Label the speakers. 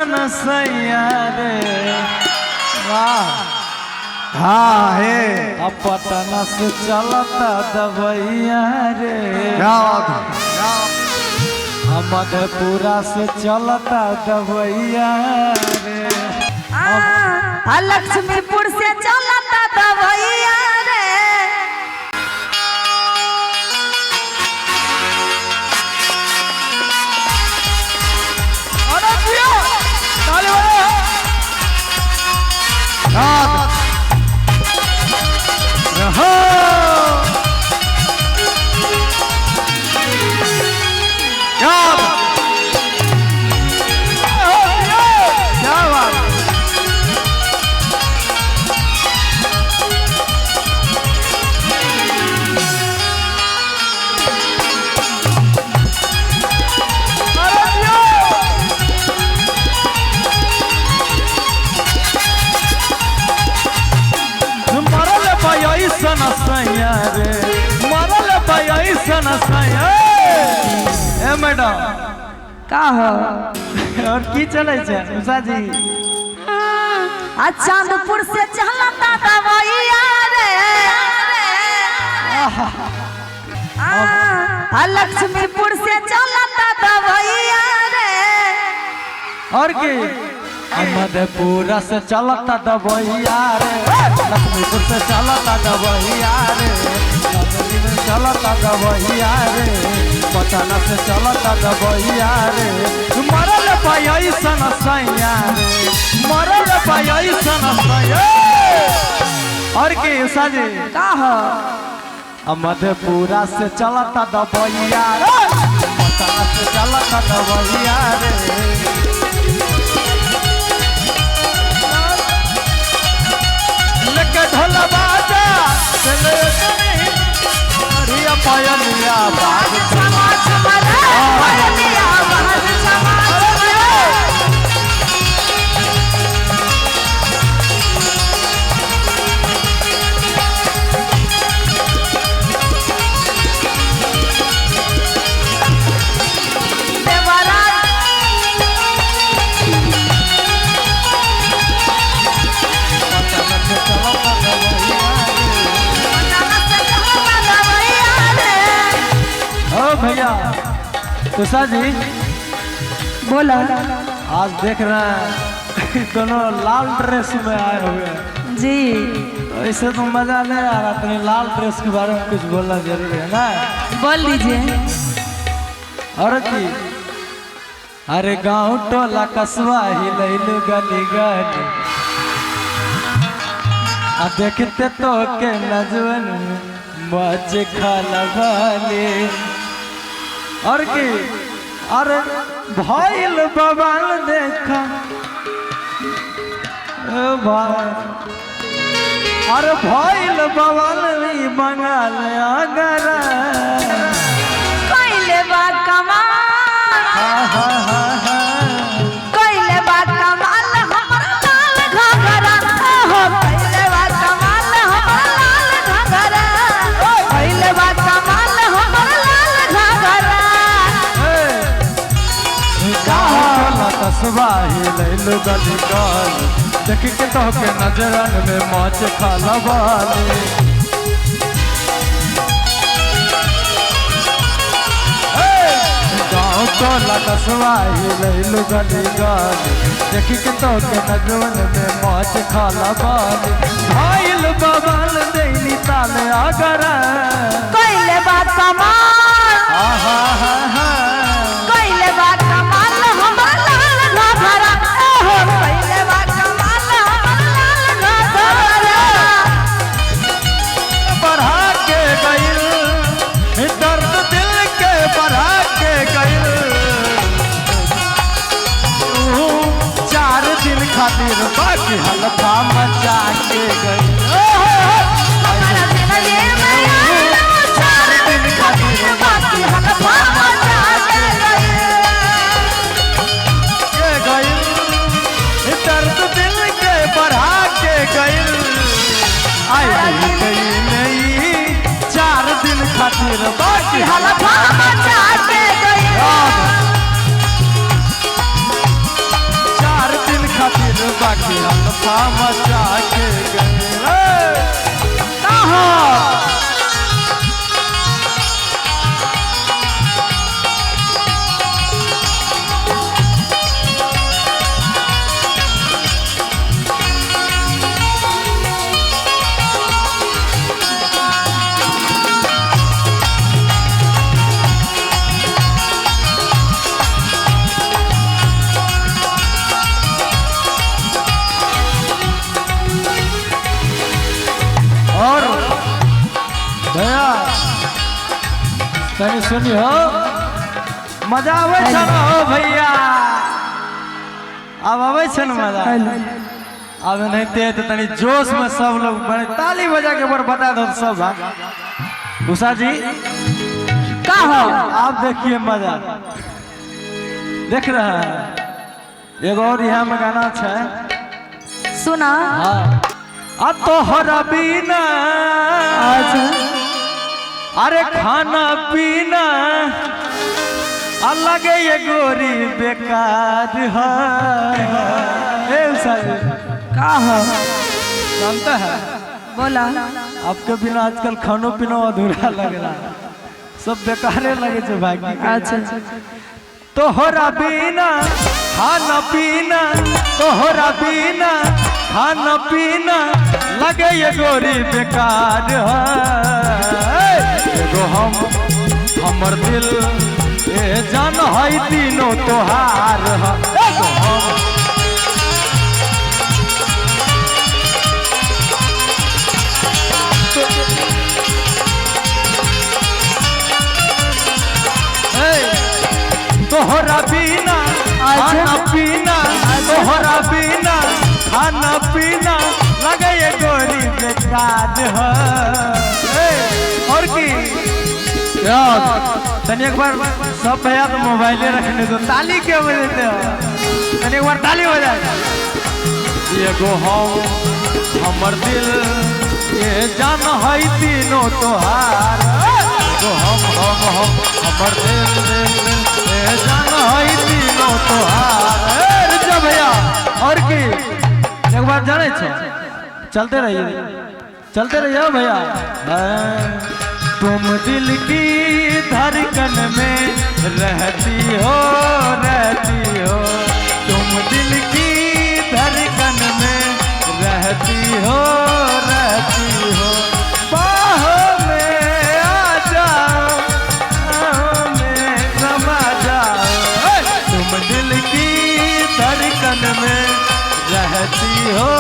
Speaker 1: सैया रे वाह।
Speaker 2: हाँ हे
Speaker 1: अब पटना से चलता दवैया रे।
Speaker 2: क्या बात है।
Speaker 1: मधेपुरा से चलता दवैया रे।
Speaker 3: लक्ष्मीपुर से चलता दवैया रे।
Speaker 1: अरे पियो ताली बजाओ। रहो
Speaker 2: क्या
Speaker 1: क्या बात। अरे पियो मरल भाई सन सैया रे, मरल भाई सन सैया। ए मैडम
Speaker 3: का हो
Speaker 1: और की चले छे उषा जी?
Speaker 3: आ चांदपुर से चलता दवैया रे। आ लक्ष्मीपुर से चलता दवैया रे।
Speaker 1: और की मधेपुरा से चलता दवैया रे, लक्ष्मीपुर से चलता दवैया रे, लक्ष्मी में चलता दवैया रे, पटना से चलता दवैया रे। मरल पाई सन सैया रे, मरल पाई सन सैया। और की उषा जी
Speaker 3: का हो?
Speaker 1: मधेपुरा से चलता दवैया रे, पटना से चलता दवैया रे। लेके ढोल बाजा चले पायलिया बाज
Speaker 3: छमा छमा रे पायलिया बाज छमा छमा रे। देवरा
Speaker 1: पटना से चलता दवैया रे।
Speaker 3: पटना से चलता दवैया रे।
Speaker 1: ओ भैया तुषा जी
Speaker 3: बोलो।
Speaker 1: आज देख रहे हैं दोनों लाल ड्रेस में आए हुए हैं
Speaker 3: जी।
Speaker 1: तो इससे तो मजा नहीं आ रहा। तुम्हें लाल ड्रेस के बारे में कुछ बोलना जरूरी है ना?
Speaker 3: बोल दीजिए।
Speaker 1: और की अरे गांव टोला कस्बा ही लैलू गली गली, आ देखते तो के नजवन मज खाला वाले। और की अरे भइल बवाल देखा ओ भाई, अरे भइल बवाल ई बंगाल अगर।
Speaker 3: कइले बा कमाल, कइले बा कमाल हमर लाल घाघरा। हो कइले बा कमाल हमर लाल घाघरा। कइले बा कमाल हमर लाल घाघरा।
Speaker 1: कस्बा ही लैलू गली गली, देख के तो के नजरन में मौज खाला वाले। गाँव टोला कस्बा ही लैलू गली गली, देख के तो के नजरन में मौज खाला वाले। भाईल बवाल दैनी ताल अगर।
Speaker 3: कइले बा कमाल,
Speaker 1: आहा हा हा।
Speaker 3: कइले बा कमाल हमर लाल घाघरा। हो कइले बा कमाल हमर लाल घाघरा।
Speaker 1: बढ़ा के गइल दर्द दिल के बढ़ा के गइल, 4 दिन खातिर बाकी हल्का मचा के गइल।
Speaker 3: हमारा दिल ये में आया 4 दिन खातिर बाकी हल्का मचा के गइल।
Speaker 1: के गइल दर्द दिल के बढ़ा के गइल, आई गई नहीं 4 दिन खातिर बाकी
Speaker 3: हल्का मचा के गइल।
Speaker 1: 4 हालफा मचा के गए।
Speaker 3: का हो?
Speaker 1: और भैया तनी सुनी हो, मजा आवे छ न हो भैया? आब आवे छ न मजा? आब नहीं ते तो तनी जोश में सब लोग बड़े ताली बजा के बर बता दो सब भाग। उषा जी
Speaker 3: का हो?
Speaker 1: आप देखिए मजा देख रहे हैं। एगो और यहाँ में गाना है।
Speaker 3: सुना।
Speaker 1: हाँ आ तोहरा बिना
Speaker 3: अच्छा।
Speaker 1: अरे खाना पीना अलग ये गोरी बेकार है। ए उषा जी
Speaker 3: का हो?
Speaker 1: जानता है
Speaker 3: बोला।
Speaker 1: आपके बिना आजकल खानो पीना अधूरा लग रहा है, सब बेकारे लगे छे भाई।
Speaker 3: अच्छा।
Speaker 1: तोहरा बिना खाना पीना, तोहरा बिना खाना पीना लगे ये गोरी बेकार है। एगो हम हमर दिल ए जान है तीनों तोहार है। एगो हम तोहरा बिना खाना पीना, तोहरा बिना खाना पीना लगे ये गोरी बेकार है। और की तनी एक बार सब भैया तो मोबाइले रखने दो, ताली क्यों बजाते हो? तनी एक बार ताली बजा। एगो हम हमर दिल ये जान है तीनों तोहार। एगो हम हम हम हमर दिल दिल दिल ये जान है तीनों तोहार। ए रुक जा भैया, और की एक बार जाने छो, चलते रहिए चलते रहिए भैया। तुम दिल की धड़कन में रहती हो रहती हो, तुम दिल की धड़कन में रहती हो रहती हो, बाहों में आ जाओ बाहों में समा जाओ, तुम दिल की धड़कन में रहती हो